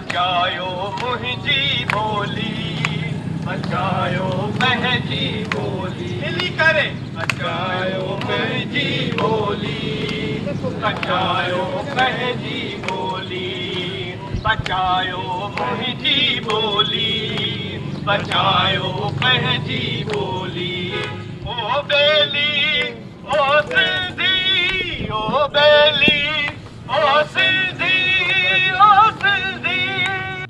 بچايو منهنجي ٻولي، بچايو پنهنجي ٻولي، ملي ڪري بچايو منهنجي ٻولي، بچايو پنهنجي ٻولي، بچايو منهنجي ٻولي، بچايو پنهنجي ٻولي، او ٻيلي او سنڌي، او ٻيلي او سنڌي، او سنڌي.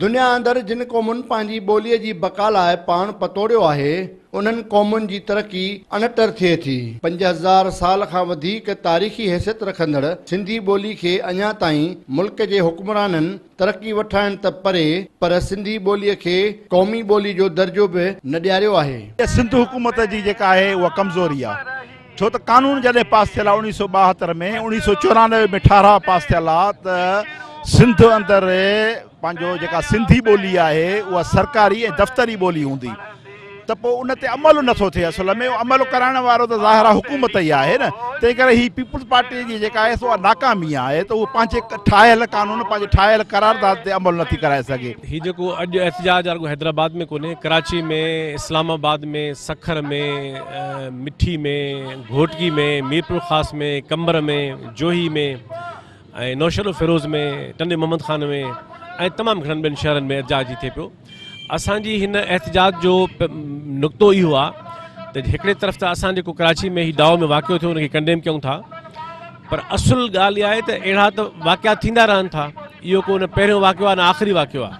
دنيا اندر جن قومن پنهنجي ٻوليء جي بقا لاء پاڻ پتوڙيو آهي، انهن قومن جي ترقي اڻٽر ٿئي ٿي. 5000 سال کان وڌيڪ تاريخي حيثيت رکندڙ سنڌي ٻولي کي اڃا تائين ملڪ جي حڪمرانن ترقي وٺرائڻ ته پري، پر سنڌي ٻوليء کي قومي ٻولي جو درجو به نه ڏياريو آهي. سنڌ حڪومت جي جيڪا آهي اها ڪمزوري آهي، ڇو ته قانون جڏهن پاس ٿيل آهي 1972 ۾، 1994 ۾ ٺهراء پاس ٿيل آهي ته سنڌ اندر پنهنجو جيڪا سنڌي ٻولي آهي اها سرڪاري ۽ دفتري ٻولي هوندي ته پوء ان تي عمل نٿو ٿئي. اصل ۾ عمل ڪرائڻ وارو ته ظاهر آهي حڪومت ئي آهي نه، تنهن ڪري هي پيپلز پارٽي جي جيڪا آهي سو اها ناڪامي آهي ته اهو پنهنجي ٺاهيل قانون، پنهنجي ٺاهيل قرارداد تي عمل نٿي ڪرائي سگهي. هي جيڪو اڄ احتجاج آهي رڳو حيدرآباد ۾ ڪونهي، ڪراچي ۾، اسلام آباد ۾، سکر ۾، مٺي ۾، گهوٽڪي ۾، ميرپورخاص ۾، قمبر ۾، جوهي ۾ ۽ نوشهروفيروز ۾، ٽنڊي محمد خان ۾ ۽ تمام گهڻن ٻين شهرن ۾ احتجاج هي ٿئي پيو. اسان جي هن احتجاج جو نقطو اهو آهي ته هڪڙي طرف ته اسان جيڪو ڪراچي ۾ هي ڊائو ۾ واقعو ٿيو ان کي ڪنڊيم ڪيون ٿا، پر اصل ڳالهه اها آهي ته اهڙا ته واقعا ٿيندا رهن ٿا، اهو ڪو نه پهريون واقعو آهي نه آخري واقعو آهي.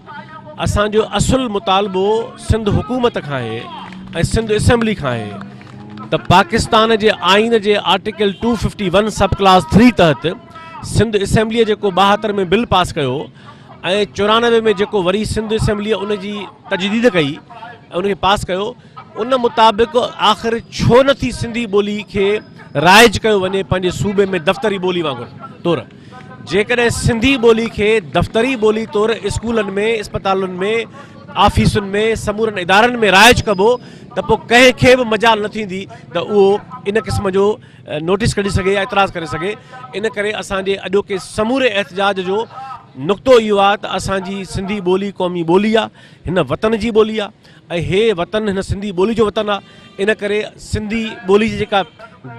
اسان جو اصل مطالبو سنڌ حڪومت کان آهي ۽ سنڌ اسيمبلي کان آهي ته پاڪستان جي آئين جي آرٽيڪل 251 سب ڪلاز 3 تحت سنڌ اسيمبليء جيڪو 72 ۾ بل پاس ڪيو ۽ 94 ۾ جيڪو وري سنڌ اسيمبليء ان جي تجديد ڪئي ۽ ان کي پاس ڪيو، ان مطابق آخر ڇو نه ٿي سنڌي ٻولي کي رائج ڪيو وڃي پنهنجي صوبي ۾ دفتري ٻولي وانگر طور. جيڪڏهن سنڌي ٻولي کي دفتري ٻولي طور اسڪولن ۾، اسپتالن ۾، آفيسن ۾، سمورن ادارن ۾ رائج ڪبو ته پوء ڪنهن کي به مجال نه ٿيندي ته اهو ان قسم جو نوٽيس ڪڍي سگهي يا اعتراض ڪري سگهي. ان ڪري اسان جي اڄوڪي سموري احتجاج جو نقطو اهو آهي ته اسان جي سنڌي ٻولي قومي ٻولي آهي، هن وطن جي ٻولي آهي ۽ هي وطن هن سنڌي ٻولي جو وطن آهي. ان ڪري سنڌي ٻولي جي جيڪا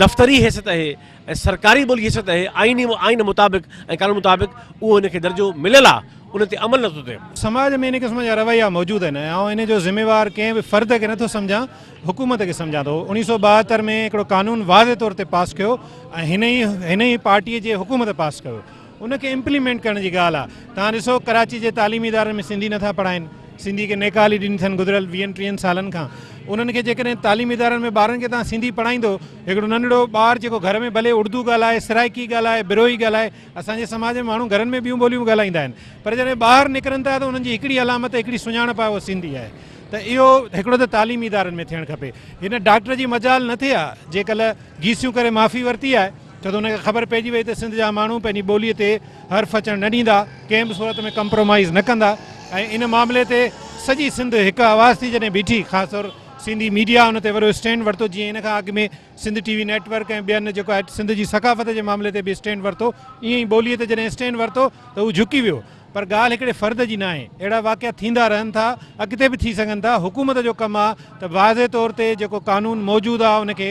دفتري حيثيت آهي ۽ سرڪاري ٻولي جي حيثيت آهي آئيني آئين مطابق ۽ قانون مطابق اهو هن کي درجو مليل آهي ان تي عمل نٿو ٿئي. سماج ۾ ان قسم جا رويا موجود آهن ۽ آئون ان جو ذميوار ڪنهن به فرد کي نٿو سمجهان، حڪومت کي سمجهان ٿو. 1972 ۾ هڪڙو قانون واضح طور تي پاس ڪيو ۽ هن ئي هن ئي پارٽيء جي حڪومت پاس ڪيو. ان کي امپليمينٽ ڪرڻ جي ڳالهه آهي. توهان ڏسو ڪراچي جي تعليمي ادارن ۾ سنڌي نٿا پڙهائين، سنڌي کي نيڪالي ڏني اٿن گذريل ويهن ٽيهن سالن کان. انهن کي جيڪڏهن تعليمي ادارن ۾ ٻارن کي توهان سنڌي پڙهائيندو، هڪڙو ننڍڙو ٻار جيڪو گهر ۾ ڀلي اردو ڳالهائي، سرائيڪي ڳالهائي، بروهي ڳالهائي، اسان جي سماج ۾ ماڻهو گهرن ۾ ٻيون ٻوليون به ڳالهائيندا آهن پر جڏهن ٻاهر نڪرن ٿا ته انهن جي هڪڙي علامت، هڪڙي سڃاڻپ آهي اها سنڌي آهي. ته اهو هڪڙو ته تعليمي ادارن ۾ ٿيڻ کپي. هن ڊاڪٽر جي مجال نه ٿئي ها جي ڪلهه گيسيون ڪري معافي ورتي آهي، ڇو ته هن کي خبر پئجي وئي ته سنڌ جا ماڻهو پنهنجي ٻوليء تي حرف اچڻ نه ڏيندا، ڪنهن به صورت ۾ ڪمپرومائيز نه ڪندا ۽ ان معاملي تي سڄي سنڌ هڪ آواز ٿي جڏهن بيٺي، خاص طور سنڌي ميڊيا ان تي وڏو اسٽينڊ ورتو، جيئن ان کان اڳ ۾ سنڌ ٽي وي نيٽ ورڪ ۽ ٻين جيڪو آهي سنڌ جي ثقافت جي معاملي تي به اسٽينڊ ورتو، ائين ئي ٻوليء تي جڏهن اسٽينڊ ورتو ته هو جهڪي ويو. پر ڳالهه هڪڙي فرد جي ناهي، اهڙا واقعا ٿيندا رهن ٿا، اڳتي به ٿي سگهن ٿا، حڪومت جو ڪم آهي ته واضح طور تي جيڪو قانون موجود آهي ان کي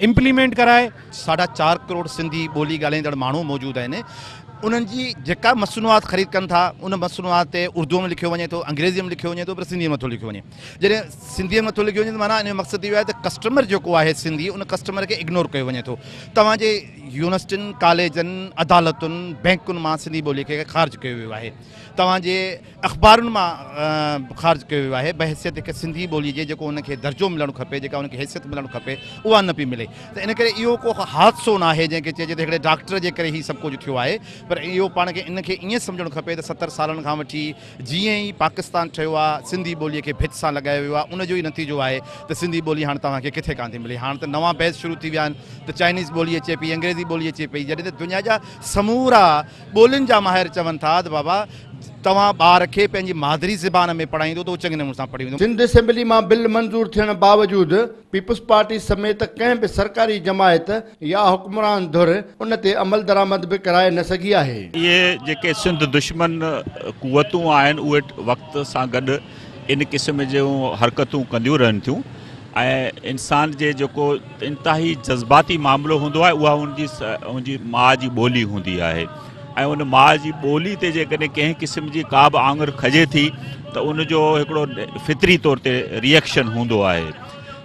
امپليمينٽ ڪرائي. ساڍا چار ڪروڙ سنڌي ٻولي ڳالهائيندڙ ماڻهو موجود آهن، انهن جي جيڪا مصنوعات خريد ڪن ٿا ان مصنوعات تي اردوء ۾ لکيو وڃي ٿو، انگريزيء ۾ لکيو وڃي ٿو پر سنڌيء ۾ نٿو لکيو وڃي. جڏهن سنڌيء ۾ نٿو لکيو وڃي ته معنيٰ ان جو مقصد اهو آهي ته ڪسٽمر جيڪو آهي سنڌي ان ڪسٽمر کي اگنور ڪيو وڃي ٿو. توهان جي يونيورسٽين، ڪاليجن، عدالتن، بئنڪن مان سنڌي ٻولي کي خارج ڪيو ويو آهي. توهان جي اخبارن مان خارج ڪيو ويو آهي. بحيثيت هڪ سنڌي ٻولي جي جيڪو ان کي درجو ملڻ کپي، جيڪا ان کي حيثيت ملڻ کپي اها نه پئي ملي. ته ان ڪري اهو ڪو حادثو ناهي جنهن کي چئجي ته هڪڙي ڊاڪٽر جي ڪري هي سڀ ڪجهه ٿيو آهي پر اهو پاڻ کي ان کي ائين سمجهڻ کپي ته 70 سالن کان وٺي جيئن ئي پاڪستان ٺهيو آ سنڌي ٻوليء کي ڀت سان لڳايو ويو آ ان جو ئي نتيجو آهي ته سنڌي ٻولي هاڻ توهان کي ڪٿي ڪانه ٿي ملي. هاڻ ته نوان بحث شروع ٿي ويا آهن ته چائنيز ٻولي اچي پئي، انگريزي ٻولي اچي پئي جڏهن ته دنيا جا سمورا ٻولين جا ماهر چون ٿا ته بابا توهان ٻار کي پنهنجي مادري زبان ۾ پڙهائيندو ته اهو چڱي نموني سان پڙهي ويندو. سنڌ اسيمبلي مان بل منظور ٿيڻ باوجود پيپلز پارٽي سميت ڪنهن به سرڪاري جماعت يا حڪمران ڌر ان تي عملدرآمد به ڪرائي نه سگهي آهي. اهي جيڪي سنڌ دشمن قوتون آهن اهي وقت سان گڏ ان قسم جون حرڪتون ڪنديون رهن ٿيون ۽ انسان جي جيڪو انتهائي جذباتي معاملو هوندو آهي اها ان جي ان جي ماء جي ٻولي هوندي آهي ۽ ان ماء جي ٻولي تي جيڪڏهن ڪنهن قسم جي ڪا به آڱر کڄي ٿي ته ان جو هڪڙو فطري طور تي ريئڪشن هوندو آهي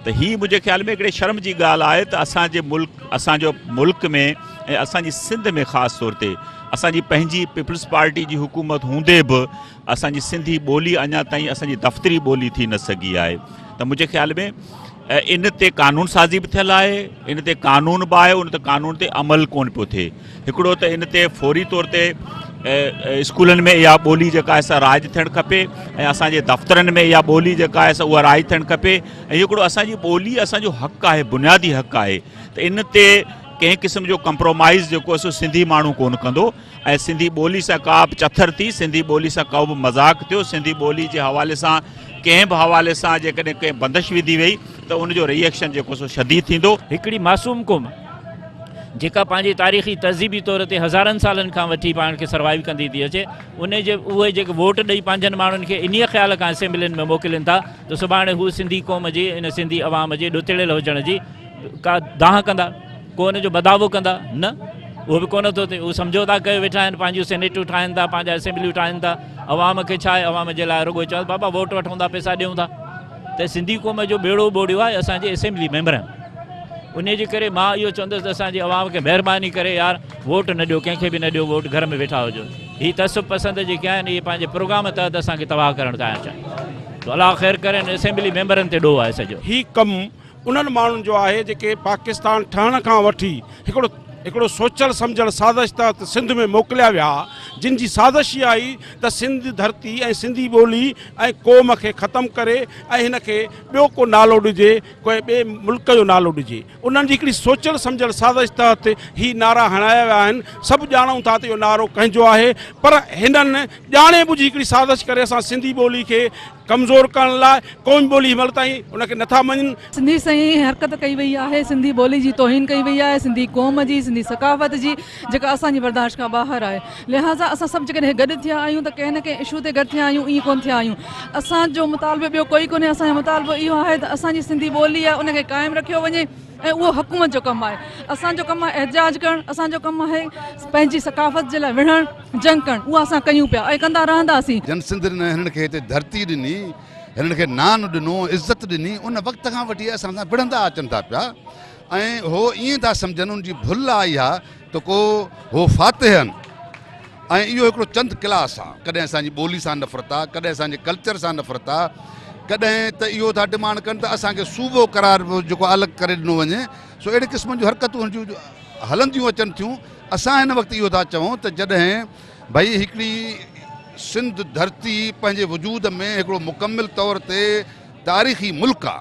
ته هي منهنجي خيال ۾ هڪڙي شرم جي ڳالهه آهي ته اسان جي ملڪ اسان جو ملڪ ۾ ۽ اسان جي سنڌ ۾ خاص طور تي اسان جي پنهنجي پيپلز پارٽي جي حڪومت هوندي به اسان جي سنڌي ٻولي اڃا تائين اسان جي دفتري ٻولي ٿي نه سگهي آهي ته منهنجي خيال ۾ ان تي قانون سازي به ٿيل آهي ان تي قانون به آهي ان تي قانون تي عمل ڪونه پيو ٿئي هڪڙو ته ان تي فوري طور تي اسڪولن ۾ اها ٻولي جيڪا آهي سا رائج ٿيڻ کپي ۽ اسان جي دفترن ۾ اها ٻولي جيڪا آهي سا اها رائج ٿيڻ کپي ۽ هڪڙو اسان جي ٻولي اسان جو حق آهي بنيادي حق آهي ته ان تي ڪنهن قسم جو ڪمپرومائز جيڪو آهي سو سنڌي ماڻهو ڪونه ڪندو ۽ سنڌي ٻولي سان ڪا به چٿر ٿي، سنڌي ٻولي سان ڪو به مذاق ٿيو، سنڌي ٻولي جي حوالي سان ڪنهن به حوالي سان جيڪڏهن ڪنهن بندش وڌي وئي ته ان جو ري ايڪشن جيڪو سو شديد ٿيندو. هڪڙي معصوم قوم جيڪا پنهنجي تاريخي تهذيبي طور تي هزارن سالن کان وٺي پاڻ کي سروائيو ڪندي ٿي اچي ان جي اهي جيڪي ووٽ ڏئي پنهنجن ماڻهن کي انهيء خيال کان اسيمبلين ۾ موڪلين ٿا ته سڀاڻي هو سنڌي قوم جي ان سنڌي عوام جي ڏتڙيل هجڻ جي ڪا دانهن ڪندا، ڪو ان جو مداوو ڪندا؟ نه، اهو به ڪونه ٿو ٿئي. اهو سمجهوتا ڪيو ويٺا آهن، پنهنجيون سينيٽون ٺاهين ٿا، پنهنجا اسيمبليون ٺاهين ٿا. عوام کي ڇا آهي؟ عوام جي لاء رڳو چون بابا ووٽ وٺون ٿا، پئسا ڏيون ٿا. ته سنڌي قوم جو ٻيڙو ٻوڙيو آهي اسان جي اسيمبلي ميمبرن. انهيء جي ڪري مان اهو چوندس ته اسان جي عوام کي مهرباني ڪري يار ووٽ نه ڏيو، ڪنهن کي به نه ڏيو ووٽ، گهر ۾ ويٺا هجو. هي تعصب پسند جيڪي آهن، اهي پنهنجي پروگرام تحت اسان کي تباهه ڪرڻ ٿا چاهين. تو الله خير ڪري، هن اسيمبلي ميمبرن تي ڏوهه آهي سڄو. هي ڪم انهن ماڻهن جو آهي جيڪي پاڪستان ٺهڻ کان وٺي هڪڙو هڪڙو سوچيل سمجهيل سازش تحت سنڌ ۾ موڪليا ويا جن جي سازش اها هئي ته سنڌ ڌرتي ۽ سنڌي ٻولي ۽ قوم کي ختم ڪري ۽ هن کي ٻيو ڪو نالو ڏجي ڪنهن ٻئي ملڪ جو نالو ڏجي انهن جي هڪڙي سوچيل سمجهيل سازش تحت هي نعرا هڻايا ويا آهن سڀ ڄاڻون ٿا ته اهو نعرو ڪنهن جو آهي پر هنن ڄاڻي ٻجهي هڪڙي سازش ڪري اسان سنڌي ٻولي کي ڪمزور ڪرڻ لاء قومي ٻولي هن مهل تائين ان کي نٿا مڃين. سنڌي سان هي حرڪت ڪئي وئي آهي، سنڌي ٻولي جي توهين ڪئي وئي آهي، سنڌي قوم جي، سنڌي ثقافت جي، جيڪا اسان جي برداشت کان ٻاهر آهي. لهٰذا اسان سڀ جيڪڏهن گڏ ٿيا آهيون ته ڪنهن نه ڪنهن اشو تي گڏ ٿيا آهيون، ائين ڪونه ٿيا آهيون. اسان جو مطالبو ٻيو ڪوئي ڪونهي، اسان جو مطالبو اهو آهي ته اسان جي سنڌي ٻولي آهي ان کي قائم رکيو وڃي ۽ اهو حڪومت جو ڪم آهي. اسان جو ڪم آهي احتجاج ڪرڻ، اسان جو ڪم آهي پنهنجي ثقافت جي لاء وڙهڻ. جنگ ڪرڻ اها اسان ڪيون پيا ۽ ڪندا رهنداسين. جن سنڌين هنن کي هتي ڌرتي ڏني، هنن کي نان ڏنو، عزت ڏني، ان وقت کان وٺي اسان سان وڙهندا اچن ٿا پيا ۽ هو ائين ٿا سمجهن ان جي ڀل آ اها ته ڪو هو فاتح آهن ۽ اهو هڪڙو چند ڪلاس آ، ڪڏهن اسان جي ٻولي سان نفرت آ، ڪڏهن اسان جي ڪلچر سان نفرت آ، ڪڏهن ته اهو ٿا ڊمانڊ ڪن ته اسان کي صوبو قرار جيڪو الڳ ڪري ڏنو وڃي، سو اهڙي قسم جون حرڪتون هن جون هلنديون اچن ٿيون. اسان هن وقت اهو ٿا چئون ته جڏهن ڀئي هڪڙي سنڌ ڌرتي پنهنجي وجود ۾ هڪڙو مڪمل طور تي تاريخي ملڪ آ،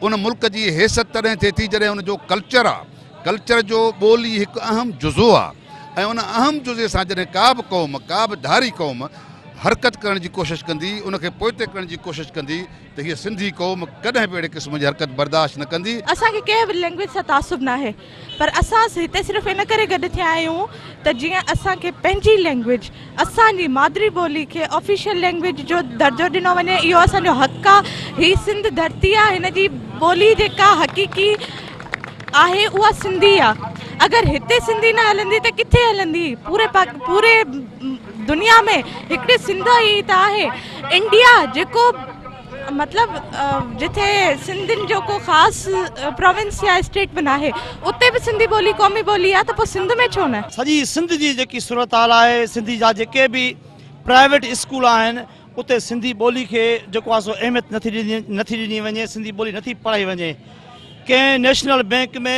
ان ملڪ جي حيثيت تڏهن ٿئي ٿي جڏهن ان جو ڪلچر آ، ڪلچر جو ٻولي هڪ اهم جزو آ ۽ ان اهم جزي سان جڏهن ڪا به قوم، ڪا به ڌاري قوم حرڪت ڪرڻ جي ڪوشش ڪندي، ان کي پوئتي ڪرڻ جي ڪوشش ڪندي ته هيء سنڌي قوم ڪڏهن به اهڙي قسم جي حرڪت برداشت نه ڪندي. اسان کي ڪنهن به لينگويج سان تعصب ناهي پر اسان هتي صرف ان ڪري گڏ ٿيا آهيون ته جيئن اسان کي پنهنجي لينگويج اسان جي مادري ٻولي کي آفيشل لينگويج جو درجو ڏنو وڃي اهو اسان جو حق آ هي سنڌ ڌرتي آ هن جي ٻولي جيڪا حقيقي آهي اها سنڌي آ اگر هتي سنڌي نه هلندي ته ڪٿي هلندي پوري پوري دنيا ۾ هڪڙي سنڌ ئي ته آهي انڊيا جيڪو مطلب جتي سنڌين جو ڪو خاص پراونس يا اسٽيٽ به ناهي اتي به سنڌي ٻولي قومي ٻولي آهي ته پوء سنڌ ۾ ڇو نه؟ سڄي سنڌ جي جيڪي صورتحال آهي سنڌي جا جيڪي به پرائيويٽ اسڪول آهن اتي سنڌي ٻولي کي جيڪو آهي سو اهميت نٿي نٿي ڏني وڃي سنڌي ٻولي نٿي پڙهائي وڃي ڪنهن نيشنل بينڪ ۾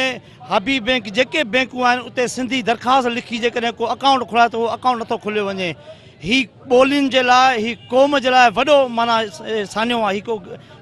حبيب بينڪ جيڪي به بينڪون آهن اتي سنڌي درخواست لکي جيڪڏهن ڪو اڪائونٽ کولائي ته اهو اڪائونٽ نٿو کوليو وڃي هي ٻولين جي لاء هي قوم جي لاء وڏو معنيٰ سانحو آهي هي ڪو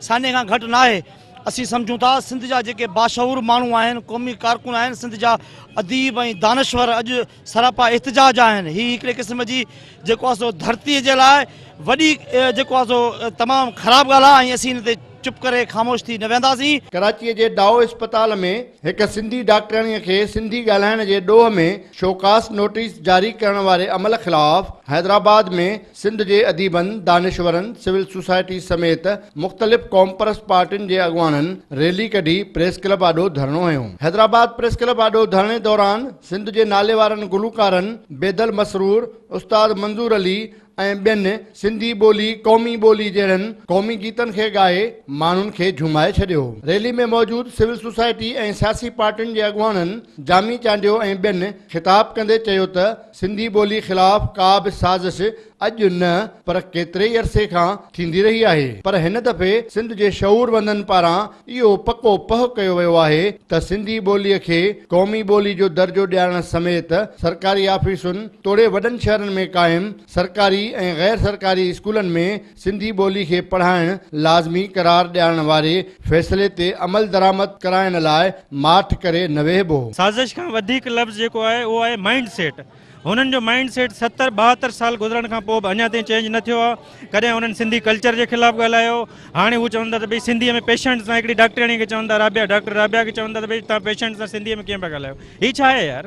سانحي کان گهٽ ناهي اسين سمجهون ٿا سنڌ جا جيڪي باشعور ماڻهو آهن، قومي ڪارڪن آهن، سنڌ جا اديب ۽ دانشور اڄ سراپا احتجاج آهن. هي هڪڙي قسم جي جيڪو آهي سو ڌرتي جي لاء وڏي جيڪو آهي سو تمام خراب ڳالهه آهي ۽ اسين ان تي چپ ڪري خاموش ٿي نه ويهنداسين. ڪراچيء جي ڊائو اسپتال ۾ هڪ سنڌي ڊاڪٽرياڻيء کي سنڌي ڳالهائڻ جي ڏوهه ۾ شوڪاز نوٽيس جاري ڪرڻ واري عمل خلاف حيدرآباد ۾ سنڌ جي اديبن، دانشورن، سول سوسائٽي سميت مختلف قومپرست پارٽين جي اڳواڻن ريلي ڪڍي پريس ڪلب آڏو ڌرڻو هنيو. حيدرآباد پريس ڪلب آڏو ڌرڻي دوران سنڌ جي ناليوارن گلوڪارن بيدل مسرور، استاد منظور علي ۽ ٻين سنڌي ٻولي قومي ٻولي جهڙن قومي گيتن کي ڳائي ماڻهن کي جهومائي ڇڏيو. ريلي ۾ موجود سول سوسائٽي ۽ سياسي پارٽين جي اڳواڻن جامي چانڊيو ۽ ٻين خطاب ڪندي چيو ته سنڌي ٻولي خلاف ڪا به سازش اڄ نه پر ڪيتري ئي عرصي کان ٿيندي رهي آهي پر هن دفعي سنڌ جي شعور وندن پاران اهو پڪو پهه ڪيو ويو آهي ته سنڌي ٻولي کي قومي ٻولي جو درجو ڏيارڻ سميت سرڪاري آفيسن توڙي وڏن شهرن ۾ قائم سرڪاري ۽ غير سرڪاري اسڪولن ۾ سنڌي ٻولي کي پڙهائڻ لازمي قرار ڏيارڻ واري فيصلي تي عملدرآمد ڪرائڻ لاء ماٺ ڪري نه ويهبو. سازش کان وڌيڪ لفظ جيڪو آهي اهو آهي مائنڊ سيٽ. هنن جو مائنڊ سيٽ 70 72 سال گذرڻ کان پوء به اڃا تائين چينج نه ٿيو آهي. ڪڏهن انهن سنڌي ڪلچر جي خلاف ڳالهايو، هاڻي هو چون ٿا ته ڀئي سنڌيء ۾ پيشنٽ سان هڪڙي ڊاڪٽرياڻيء کي چون ٿا رابعه ڊاڪٽر رابعه کي چون ٿا ته ڀئي توهان پيشنٽ سان سنڌيء ۾ ڪيئن پيا ڳالهايو. هي ڇا آهي يار؟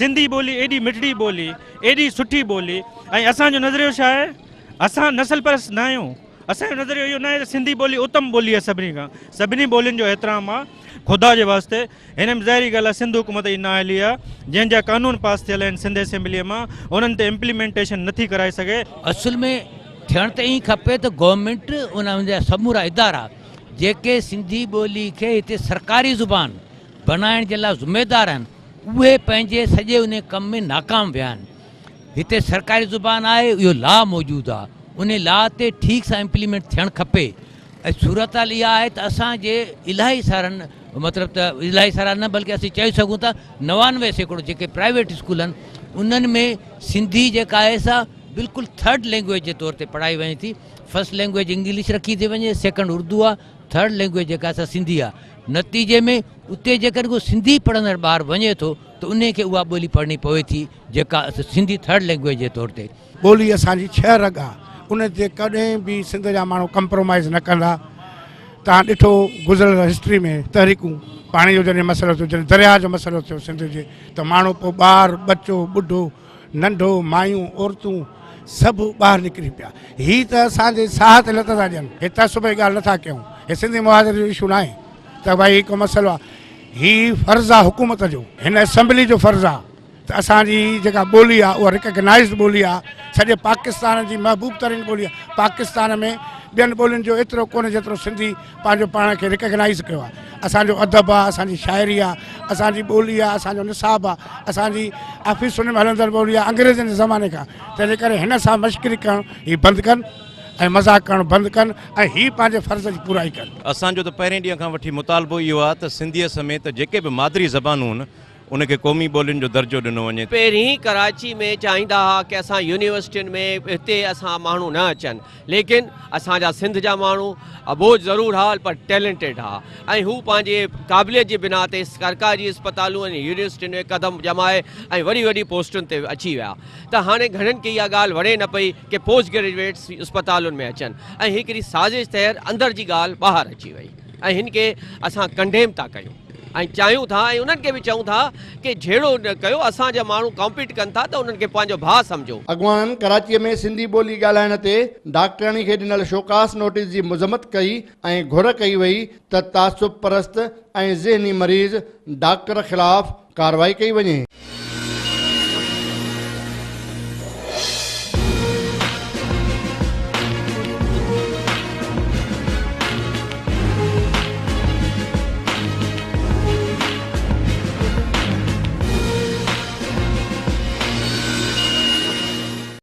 سنڌي ٻولي ايڏي مٺڙي ٻولي، ايڏي سٺي ٻولي ۽ اسان جو نظريو ڇا آهي؟ اسان نسل پرست نه آهيون. اسان جو نظريو اهو ناهي ته سنڌي ٻولي اتم ٻولي آهي سڀني کان. سڀني ٻولين جو احترام آهي. خدا جي واسطي هن ۾ ظاهري ڳالهه آهي سنڌ حڪومت جي نااهلي آهي جنهن جا قانون پاس ٿيل آهن سنڌ اسيمبليء مان انهن تي امپليمينٽيشن نٿي ڪرائي سگهي. اصل ۾ ٿيڻ ته ائين کپي ته گورنمينٽ ان جا سمورا ادارا جيڪي سنڌي ٻولي کي هتي سرڪاري زبان بنائڻ جي لاء ذميدار آهن اهي پنهنجي سڄي انهي ڪم ۾ ناڪام ويا آهن. هتي سرڪاري زبان آهي اهو لا موجود آهي انهي لا تي ٺيڪ سان امپليمينٽ ٿيڻ کپي ۽ صورتحال اها آهي ته اسان جي الاهي سارن مطلب ته الاهي سارا نه بلڪه اسين چئي سگهون ٿا 99% جيڪي پرائيويٽ اسڪول آهن انهن ۾ سنڌي جيڪا آهي سا بلڪل ٿرڊ لينگويج جي طور تي پڙهائي وڃي ٿي فرسٽ لينگويج انگلش رکي ٿي وڃي سيڪنڊ اردو آهي ٿرڊ لينگويج جيڪا آهي سا سنڌي آهي نتيجي ۾ اتي جيڪڏهن ڪو سنڌي پڙهندڙ ٻار وڃي ٿو ته انهي کي اها ٻولي پڙهڻي پوي ٿي جيڪا سنڌي ٿرڊ لينگويج جي طور تي. ٻولي اسان جي ڇهه رڳ آ ان تي ڪڏهن به سنڌ جا ماڻهو ڪمپرومائيز نه ڪندا. توهان ڏٺو گذريل هسٽري ۾ تحريڪون پاڻي جو جڏهن مسئلو ٿيو جڏهن درياهه جو مسئلو ٿيو سنڌ جي ته ماڻهو پوء ٻار ٻچو ٻڍو ننڍو مايون عورتون سڀ ٻاهر نڪري پيا. هي ته اسان جي ساهه تي لت ٿا ڏين. هي تعصب جي ڳالهه نٿا ڪيون. هي سنڌي مهاجر جو اشو ناهي ته ڀائي هي ڪو مسئلو آ. هي فرض آ حڪومت جو، هن اسيمبلي جو فرض آ ته اسان جي جيڪا ٻولي آ اها ريڪگنائيزڊ ٻولي آ، سڄي پاڪستان جي محبوب ترين ٻولي آ، پاڪستان ۾ ٻين ٻولين جو ايترو ڪونهي جيترو سنڌي پنهنجو پاڻ کي ريڪگنائيز ڪيو آ، اسان جو ادب آ، اسان جي شاعري آ، اسان جي ٻولي آ، اسان جو نصاب آ، اسان جي آفيسن ۾ هلندڙ ٻولي آ انگريزن جي زماني کان، تنهن جي ڪري هن سان مشڪري ڪرڻ هي بند ڪن. ۽ مذاق ڪرڻ بند ڪن ۽ هي پنهنجي فرض جي پورائي ڪن. اسان جو ته پهرين ڏينهن کان وٺي مطالبو اهو آهي ته سنڌيء سميت جيڪي به مادري زبانون آهن ان کي قومي ٻولين جو درجو ڏنو وڃي. پهرين ڪراچي ۾ چاهيندا ها ڪي اسان يونيورسٽين ۾ هتي اسان ماڻهو نه اچن ليڪن اسان جا سنڌ جا ماڻهو اٻوجهه ضرور ها پر ٽيلنٽيڊ ها ۽ هو پنهنجي قابليت جي بنا تي سرڪاري اسپتالون ۽ يونيورسٽين ۾ قدم ڄمائي ۽ وڏي وڏي پوسٽن تي اچي ويا ته هاڻي گهڻن کي اها ڳالهه وڻي نه پئي ڪي پوسٽ گريجوئيٽس اسپتالن ۾ اچن ۽ هڪڙي سازش تحت اندر جي ڳالهه ٻاهر اچي وئي ۽ هن کي اسان ڪنڊيم ٿا ڪيون ۽ چاهيون ٿا ۽ انهن کي به چئون ٿا ڪي جهيڙو نه ڪيو اسان جا ماڻهو ڪامپيٽ ڪن ٿا ته انهن کي پنهنجو ڀاء سمجهو. اڳواڻن ڪراچيء ۾ سنڌي ٻولي ڳالهائڻ تي ڊاڪٽرياڻي کي ڏنل شوڪاس نوٽيس جي مذمت ڪئي ۽ گهر ڪئي وئي ته تعصب پرست ۽ ذهني مريض ڊاڪٽر خلاف ڪارروائي ڪئي وڃي.